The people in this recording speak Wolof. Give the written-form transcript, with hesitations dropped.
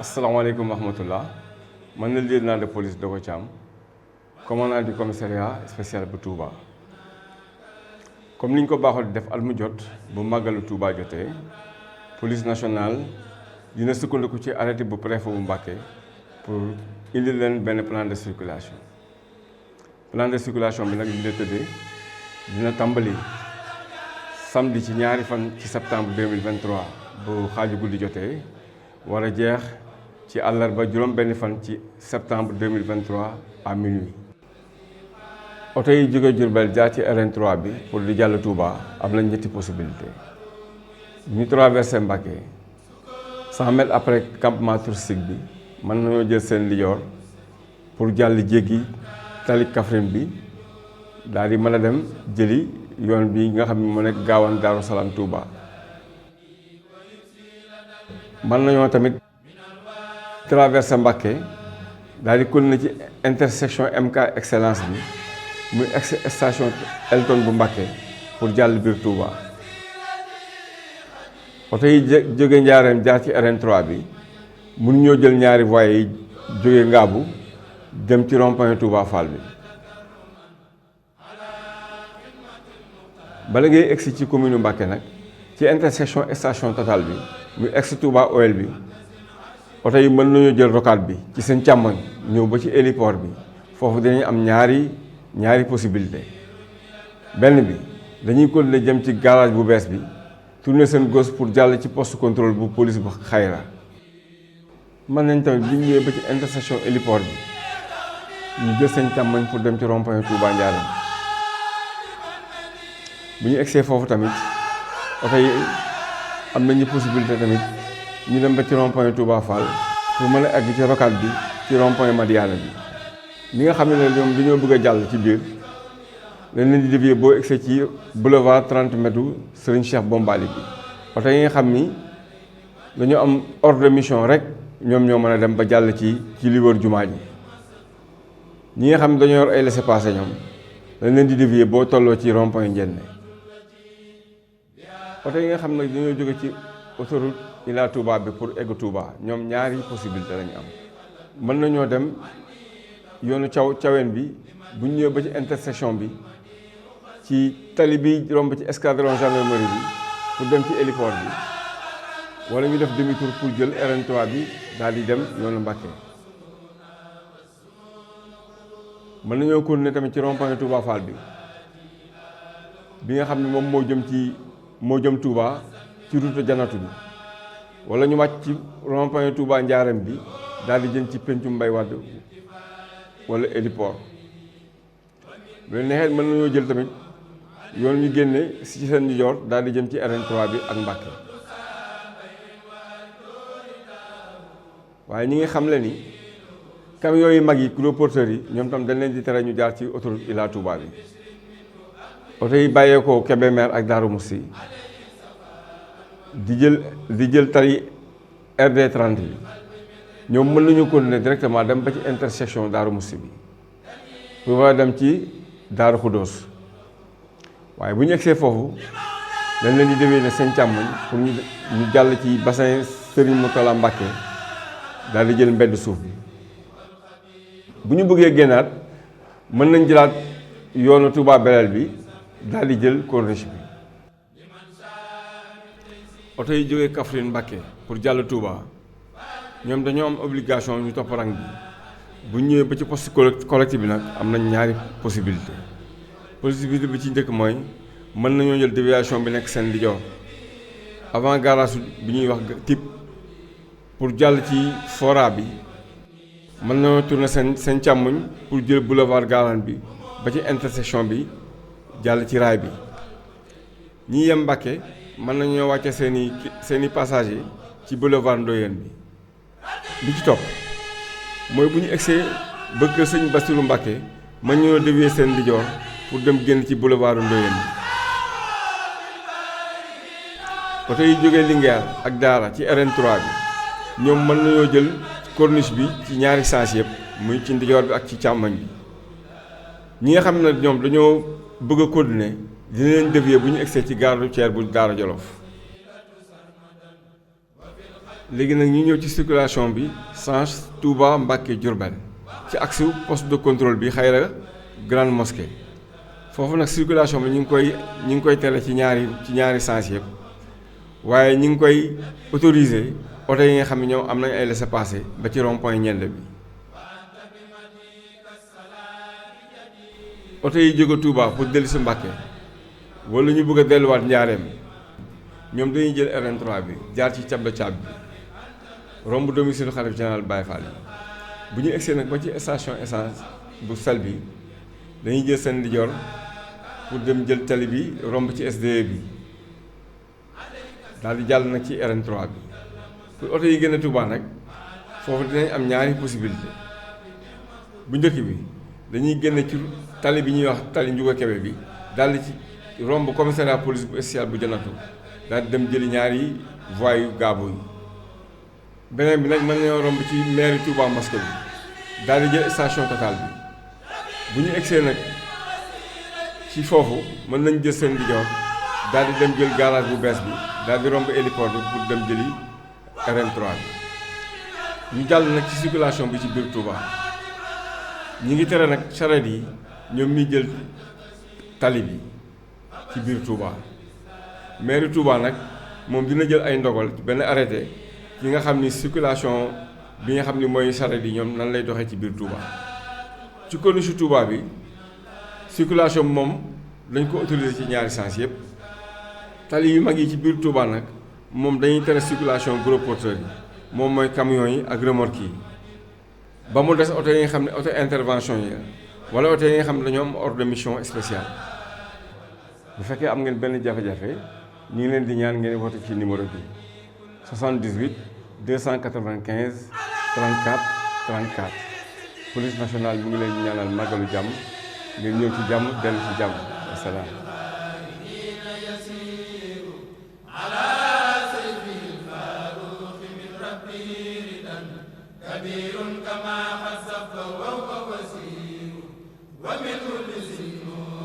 asalaamaaleykum wa rahmatullah man la lieutenant de police Dogo Thiam commandant du commissariat spécial bu Touba. comme ni ñu ko baaxoo di def at mu jot bu màggalu Touba jotee police nationale dina sukkandiku ci arrêté bu préfet bu Mbacké pour indi leen benn plan de circulation. plan de circulation bi nag dina tëddee dina tàmbali samedi ci ñaari fan ci septembre 2023 bu xaaju guddi jotee war a jeex ci àllarba juróom benn fan ci septembre 2023 à minuit. oto yi jóge Diourbel jaar ci RN3 bi pour di jàll Touba am nañ ñetti possibilité ñu traversé Mbacké 100 mètres après campement touristique bi mën nañoo jël seen liyoor pour jàll jéggi tali Kaffrine bi daal di mën a dem jëli yoon bi nga xam ne mu nekk Gaawaan Daaru Salaam Touba. mën nañoo tamit traversé Mbacké daal di continuer ci intersection MK excellence bi muy ex station Elton bu Mbacké pour jàll biir Touba. oto yi jóge Njaareem jaar ci RN3 bi mun ñoo jël ñaari voies yi jóge Ngaabu dem ci rond-point Touba Fall bi. bala ngay egsi ci commune Mbacké nag ci intersection station Total bi muy ex Touba OL bi oto yi mën nañoo jël rocade bi ci seen càmmoñ ñëw ba ci héliport bi foofu dinañ am ñaari possibilité. benn bi dañuy continuer jëm ci garage bu bees bi tourner seen gauche pour jàll ci poste contrôle bu police bu Xayra. mën nañ tamit bu ñu ñëwee ba ci intersection héliport bi ñu jël seen càmmoñ pour dem ci rond-point Touba Ndiarème. bu ñu egsee foofu tamit oto yi am nañu possibilité tamit ñu dem ba ci rond-point Touba Fall pour mën a egg ci rocade bi ci rond-point Madiana bi. ñi nga xam ne ñoom dañoo bëgg a jàll ci biir dañ leen di dévier boo egsee ci boulevard 30 mètres Serigne Cheikh Bombali bi. oto yi nga xam ni dañoo am ordre de mission rek ñoom ñoo mën a dem ba jàll ci li wër jumaa ji. ñi nga xam ne dañoo yor ay laissez-passer ñoom dañ leen di dévier boo tolloo ci rond-point Ndiéné. oto yi nga xam ne dañoo jóge ci autoroute Ila Touba bi pour egg Touba ñoom ñaari possibilité lañu am. mën nañoo dem yoonu caween bi bu ñu ñëwee ba ci intersection bi ci tali bi romb ci escadron gendarmerie bi pour dem ci héliport bi wala ñu def demi-tour pour jël RN3 bi daal di dem yoonu Mbacké. mën nañoo continuer tamit ci rond-point Touba Fall bi nga xam ne moom moo jëm Touba ci route Janatu bi wala ñu wàcc ci rond-point Touba Ndiarème bi daal di jëm ci pencum Mbay Wàdd wala héliport. lu neexee mën nañoo jël tamit yoon ñu génne ci seen ndijoor daal di jëm ci RN3 bi ak Mbacké. waaye ñi ngi xam le ni camions yu mag yi gros porteurs yi ñoom tam dañ leen di tere ñu jaar ci autoroute Ila Touba bi. oto yi bàyyeekoo Kébémer ak Darou Moussi di jël tali RD 30 yi ñoom mën nañu continuer directement dem ba ci intersection Darou Moussi bi pour war a dem ci Darou Khoudoss. waaye bu ñu egsee foofu dañ leen di déwee ne seen càmmoñ pour ñu jàll ci bassin Serigne Moutala Mbacké daal di jël mbedd suuf bi. bu ñu bëggee génnaat mën nañ jëlaat yoonu Touba Belel bi daal di jël corniche bi. oto yi jógee Kaffrine Mbacké pour jàll Touba ñoom dañoo am obligation ñu topp rang bi bu ñu ñëwee ba ci poste collectif bi nag am nañ ñaari possibilité bi ci njëkk mooy mën nañoo jël déviation bi nekk seen ndijoor avant garage bi ñuy wax type pour jàll ci fora bi. mën nañoo tourner seen càmmoñ pour jël boulevard Gaawaan bi ba ci intersection bi jàll ci raay bi. ñi yem Mbacké mën nañoo wàcce seeni passagers ci boulevard Ndoyeen bi ci topp mooy bu ñu egsee ba kër sëñ Bassirou Mbacké mën nañoo dévier seen ndijoor pour dem génn ci boulevard Ndoyeen bi. oto yi jógee Linguère ak Daara ci RN3 bi ñoom mën nañoo jël corniche bi ci ñaari sens yëpp muy ci ndijoor bi ak ci càmmoñ bi. ñi nga xam ne ñoom dañoo bëgg a continuer dina leen dévier bu ñu egsee ci gare routière bu Daara Jolof. léegi nag ñu ñëw ci circulation bi sens Touba Mbacké Diourbel ci axe poste de contrôle bi Xayra grande mosquée foofu nag circulation bi ñu ngi koy tere ci ñaari sens yëpp waaye ñu ngi koy autoriser oto yi nga xam ne ñoom am nañ ay laissez-passer ba ci rond-point Ñende bi. oto yi jóge Touba pour dellu si Mbacké wala ñu bëgg a delluwaat Njaareem ñoom dañuy jël RN3 bi jaar ci Cabba Caab bi romb domicile xalif général Baye Fall yi bu ñu egsee nag ba ci station essence bu sel bi dañuy jël seen ndijoor pour dem jël tali bi romb ci SDE bi daal di jàll nag ci RN3 bi pour oto yi gën a Touba nag foofu dinañ am ñaari possibilité bu njëkk bi dañuy génne ci tali bi ñuy wax tali Ndiouga Kébé bi daal di ci romb commissariat police bu spécial bu Janatu daal di dem jëli ñaari voies yu gaabo yi beneen bi nag mën nañoo romb ci mairie Touba mosquée bi daal di jël station Total bi bu ñu egsee nag ci foofu mën nañ jël seen ndijoor daal di dem jël garage bu bees bi daal di romb héliport bi pour dem jëli RN3 bi ñu jàll nag ci circulation bi ci biir Touba ñi ngi tere nag charrette yi ñoom ñuy jël tali bi ci biir Touba mairie Touba nag moom dina jël ay ndogal ci benn arrêté yi nga xam ni circulation bi nga xam ni mooy charrette yi ñoom nan lay doxee ci biir Touba ci corniche Touba bi circulation bi moom dañ ko autorisé ci ñaari sens yëpp tali yu mag yi ci biir Touba nag moom dañuy tere circulation gros porteurs yi moom mooy camions yi ak remorques yi ba mu des oto yi nga xam ne auto intervention yi wala oto yi nga xam ne dañoo am ordre de mission spéciale. bu fekkee am ngeen benn jafe-jafe ñu ngi leen di ñaan ngeen woote ci numéro bi 78 295 34 34 police nationale mi ngi leen di ñaanal màggalu jàmm ngeen ñëw ci jàmm dellu ci jàmm wasalaam. كبير كما قد سبق وهو وسير ومن كل